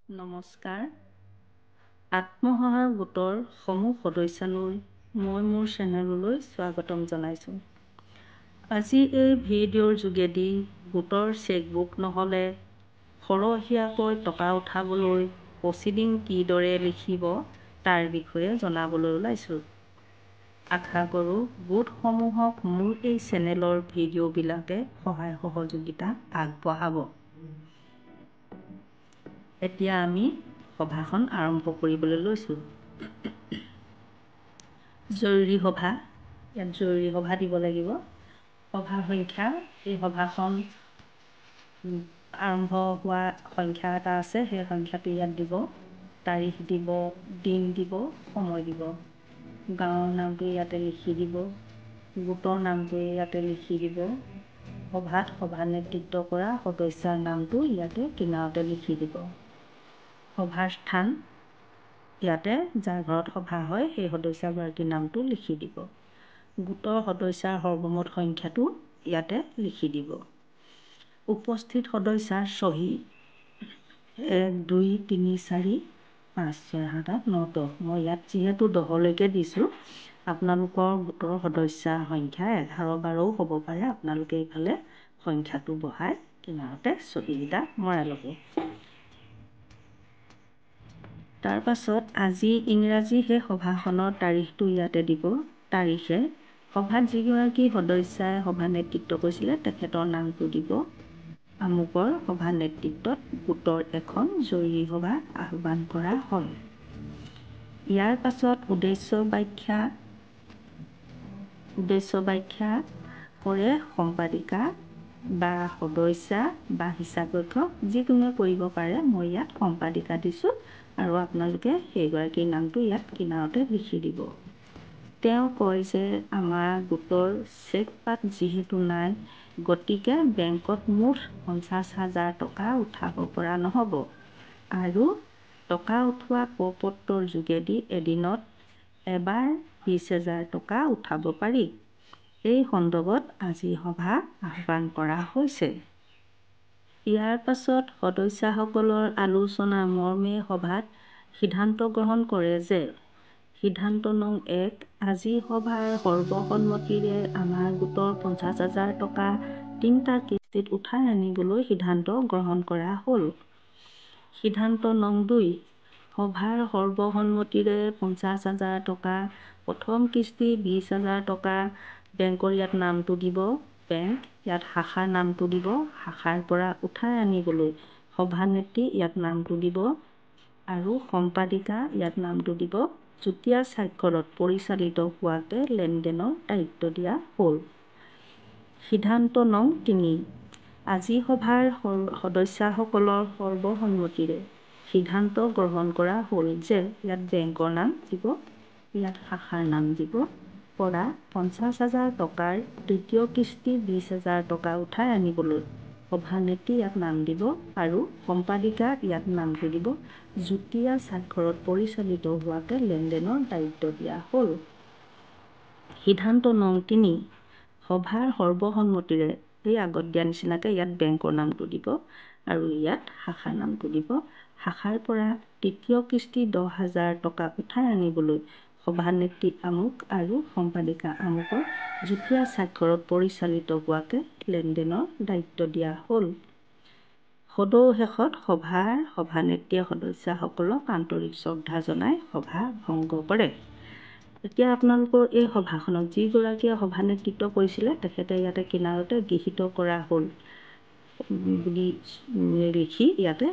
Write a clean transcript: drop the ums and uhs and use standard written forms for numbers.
নমস্কাৰ, আত্মসহায়ক গোটৰ সমূহ সদস্যালৈ মই মোৰ চেনেললৈ স্বাগতম জনাইছোঁ। আজি এই ভিডিঅ'ৰ যোগেদি গোটৰ চেকবুক নহ'লে সৰহীয়াকৈ টকা উঠাবলৈ প্ৰচিডিং কিদৰে লিখিব তাৰ বিষয়ে জনাবলৈ ওলাইছোঁ। আশা কৰোঁ গোটসমূহক মোৰ এই চেনেলৰ ভিডিঅ'বিলাকে সহায় সহযোগিতা আগবঢ়াব। এতিয়া আমি সভাখন আৰম্ভ কৰিবলৈ লৈছোঁ। জৰুৰী সভা, ইয়াত জৰুৰী সভা দিব লাগিব। সভাৰ সংখ্যা, এই সভাখন আৰম্ভ হোৱা সংখ্যা এটা আছে, সেই সংখ্যাটো ইয়াত দিব। তাৰিখ দিব, দিন দিব, সময় দিব। গাঁৱৰ নামটো ইয়াতে লিখি দিব, গোটৰ নামটো ইয়াতে লিখি দিব। সভাত সভানেতৃত্ব কৰা সদস্যাৰ নামটো ইয়াতে কিনাৰতে লিখি দিব। সভাৰ স্থান ইয়াতে যাৰ ঘৰত সভা হয় সেই সদস্যাগৰাকীৰ নামটো লিখি দিব। গোটৰ সদস্যাৰ সৰ্বমুঠ সংখ্যাটো ইয়াতে লিখি দিব। উপস্থিত সদস্যাৰ চহী 1 2 3 4 5 6 7 8 9 10। মই ইয়াত যিহেতু 10লৈকে দিছোঁ, আপোনালোকৰ গোটৰ সদস্যাৰ সংখ্যা 11 12ও হ'ব পাৰে। আপোনালোকে এইফালে সংখ্যাটো বঢ়াই কিনাৰতে চহীকেইটা মৰাই ল'ব। তাৰপাছত আজি ইংৰাজী সেই সভাখনৰ তাৰিখটো ইয়াতে দিব। তাৰিখে সভাত যিগৰাকী সদস্যাই সভানেতৃত্ব কৰিছিলে তেখেতৰ নামটো দিব। আমুকৰ সভানেতৃত্বত গোটৰ এখন জৰুৰী সভা আহ্বান কৰা হয়। ইয়াৰ পাছত উদ্দেশ্য ব্যাখ্যা কৰে সম্পাদিকা বা সদস্যা বা হিচাপৰক্ষক, যিকোনোৱে কৰিব পাৰে। মই ইয়াত সম্পাদিকা দিছোঁ আৰু আপোনালোকে সেইগৰাকীৰ নামটো ইয়াত কিনাৰতে লিখি দিব। তেওঁ কয় যে আমাৰ গোটৰ চেক পাত যিহেতু নাই, গতিকে বেংকত মুঠ 50,000 টকা উঠাব পৰা নহ'ব আৰু টকা উঠোৱা প্ৰপত্ৰৰ যোগেদি এদিনত এবাৰ 20,000 টকা উঠাব পাৰি। এই সন্দৰ্ভত আজি সভা আহ্বান কৰা হৈছে। ইয়াৰ পাছত সদস্যাসকলৰ আলোচনা মৰ্মে সভাত সিদ্ধান্ত গ্ৰহণ কৰে যে সিদ্ধান্ত নং 1, আজি সভাৰ সৰ্বসন্মতিৰে আমাৰ গোটৰ 50,000 টকা 3টা কিস্তিত উঠাই আনিবলৈ সিদ্ধান্ত গ্ৰহণ কৰা হ'ল। সিদ্ধান্ত নং 2, সভাৰ সৰ্বসন্মতিৰে 50,000 টকা প্ৰথম কিস্তি 20,000 টকা বেংকৰ ইয়াত নামটো দিব, বেংক ইয়াত শাখাৰ নামটো দিব, শাখাৰ পৰা উঠাই আনিবলৈ সভানেত্ৰী ইয়াত নামটো দিব আৰু সম্পাদিকা ইয়াত নামটো দিব। যুটীয়া স্বাক্ষৰত পৰিচালিত হোৱাকে লেনদেনৰ দায়িত্ব দিয়া হ'ল। সিদ্ধান্ত নং 3, আজি সভাৰ সদস্যাসকলৰ সৰ্বসন্মতিৰে সিদ্ধান্ত গ্ৰহণ কৰা হ'ল যে ইয়াত বেংকৰ নাম দিব, ইয়াত শাখাৰ নাম দিব, পৰা 50,000 টকাৰ দ্বিতীয় কিস্তি 20,000 টকা উঠাই আনিবলৈ সভানেত্ৰী ইয়াত নাম দিব আৰু সম্পাদিকা ইয়াত নামটো দিব। যুটীয়া স্বাক্ষৰত পৰিচালিত হোৱাকে লেনদেনৰ দায়িত্ব দিয়া হ'ল। সিদ্ধান্ত নং 3, সভাৰ সৰ্বসন্মতিৰে এই আগত দিয়া নিচিনাকৈ ইয়াত বেংকৰ নামটো দিব আৰু ইয়াত শাখাৰ নামটো দিব। শাখাৰ পৰা তৃতীয় কিস্তি 10,000 টকা উঠাই আনিবলৈ সভানেত্ৰী আমুক আৰু সম্পাদিকা আমুকৰ যুটীয়া স্বাক্ষৰত পৰিচালিত হোৱাকে লেনদেনৰ দায়িত্ব দিয়া হ'ল। সদৌ শেষত সভাৰ সভানেত্ৰীয়ে সদস্যাসকলক আন্তৰিক শ্ৰদ্ধা জনাই সভা ভংগ কৰে। এতিয়া আপোনালোকৰ এই সভাখনত যিগৰাকীয়ে সভানেতৃত্ব কৰিছিলে তেখেতে ইয়াতে কিনাৰতে গৃহীত কৰা হ'ল বুলি লিখি ইয়াতে